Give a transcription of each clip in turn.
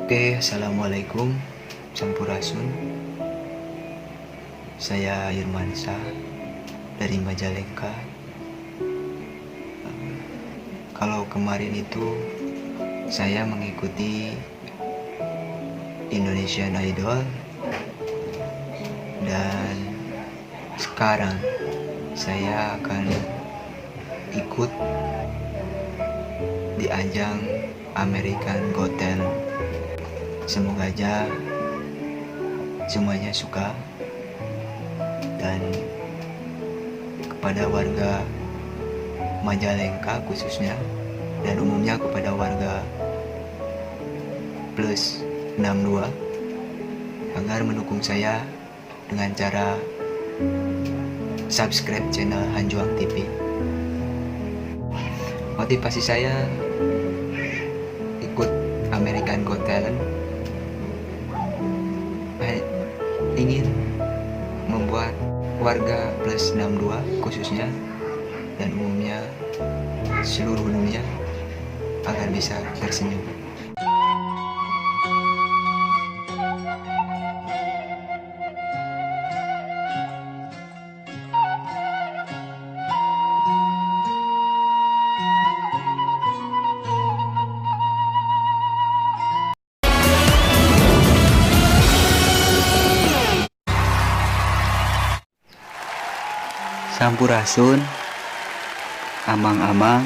Oke, assalamualaikum, sampurasun. Saya Irmansyah dari Majalengka. Kalau kemarin itu saya mengikuti Indonesian Idol dan sekarang saya akan ikut di ajang American Got Talent. Semoga aja semuanya suka dan kepada warga Majalengka khususnya dan umumnya kepada warga plus 62 agar mendukung saya dengan cara subscribe channel Hanjuang TV. Motivasi saya ikut American Got Talent ingin membuat warga plus 62 khususnya dan umumnya seluruh dunia agar bisa tersenyum. Sampurasun, amang-amang,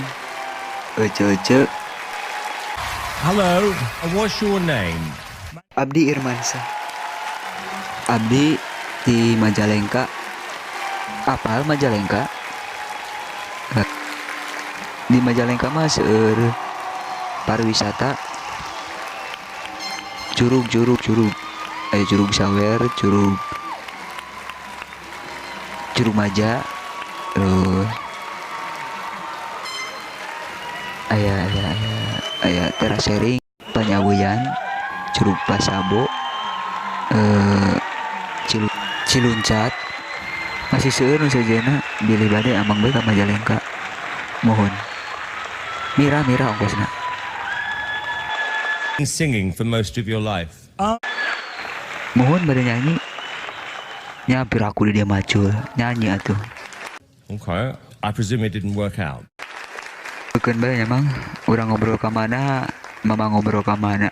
ece-ece. Hello, what's your name? Abdi Irmansyah. Abdi di Majalengka. Apal Majalengka? Di Majalengka mah seueur pariwisata, curug curug curug, aya Curug Sawer, Curug Curug Maja, terus aya aya aya aya terasering Panyaweuyan, Curug Pasabo, Ciluncat, masih seueur nu sejenna. Bilih bade amang bae ka Majalengka. Mohon mirah mirah ongkosna. Singing for most of your life. Mohon bade nyanyi nya, aku di dieu macul nyanyi atuh. Okay. I presume it didn't work out. Keun bae nya, Mang, urang ngobrol ka mana, Mama ngobrol ka mana.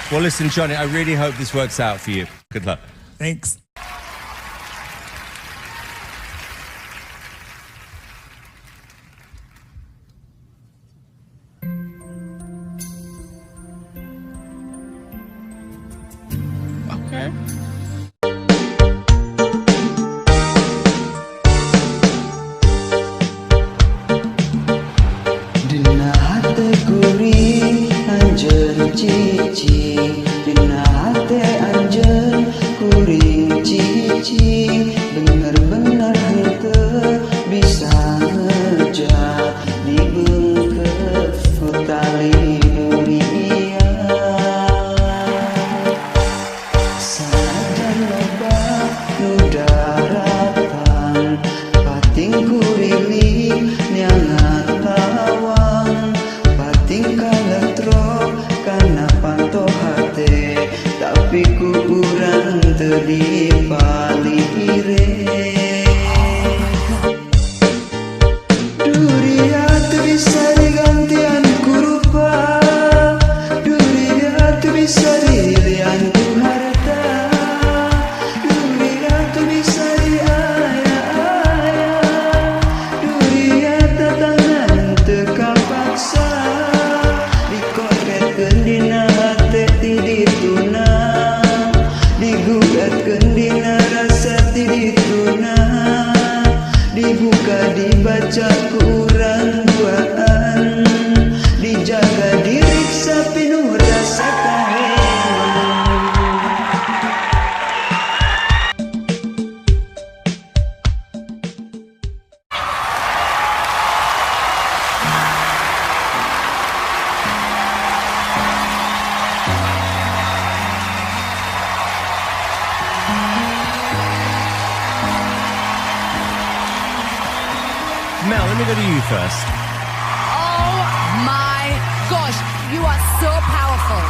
Well, listen, Johnny, I really hope this works out for you. Good luck. Thanks. Okay. Dina hate kuring anjeun cicing, dina hate anjeun kuring cicing, bener-bener henteu bisa ngejar, dibeungkeut ku tali duria. Sanajan loba nu daratang, pating kuriling neangan lawang, pating kaletrok kana panto hate, tapi ku urang teu dipalire. Duria teu bisa digantian ku rupa, duria teu bisa dilian ku harta, duria teu bisa diaya-aya, duria tatangan teu kapaksa, dikoretkeun dina hate ti dituna, digugatkeun dina rasa ti dituna, dibuka dibaca ku urang duaan, dijaga diriksa pinuh rasa kaheula. Mel, let me go to you first. Oh my gosh, you are so powerful.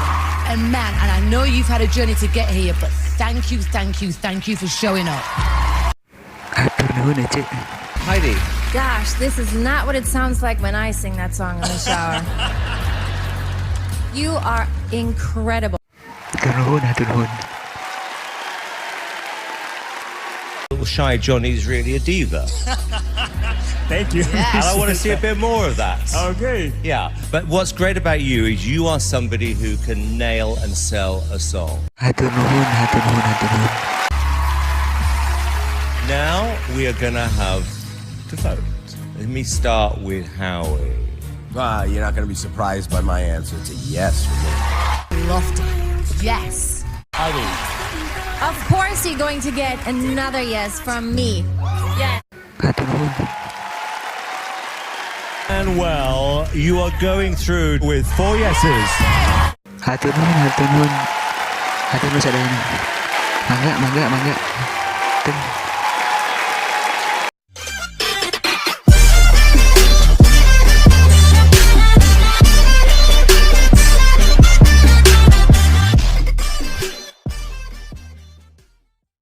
And man, and I know you've had a journey to get here, but thank you, thank you, thank you for showing up. Hatur nuhun, Ece. Heidi. Gosh, this is not what it sounds like when I sing that song in the shower. You are incredible. Hatur nuhun, hatur nuhun. Little shy Johnny's really a diva. Thank you. And I want to see a bit more of that. Okay. Yeah, but what's great about you is you are somebody who can nail and sell a song. Hatur nuhun, hatur nuhun, hatur nuhun. Now we are going to have to vote. Let me start with Howie. Ah, you're not going to be surprised by my answer. It's a yes for me. Loved it. Yes. Heidi. Of course, you're going to get another yes from me. Yes. Hatur nuhun. And well, you are going through with four yeses. Hatur nuhun, hatur nuhun. Hatur nuhun sadayana. Mangga, mangga, mangga. Teng.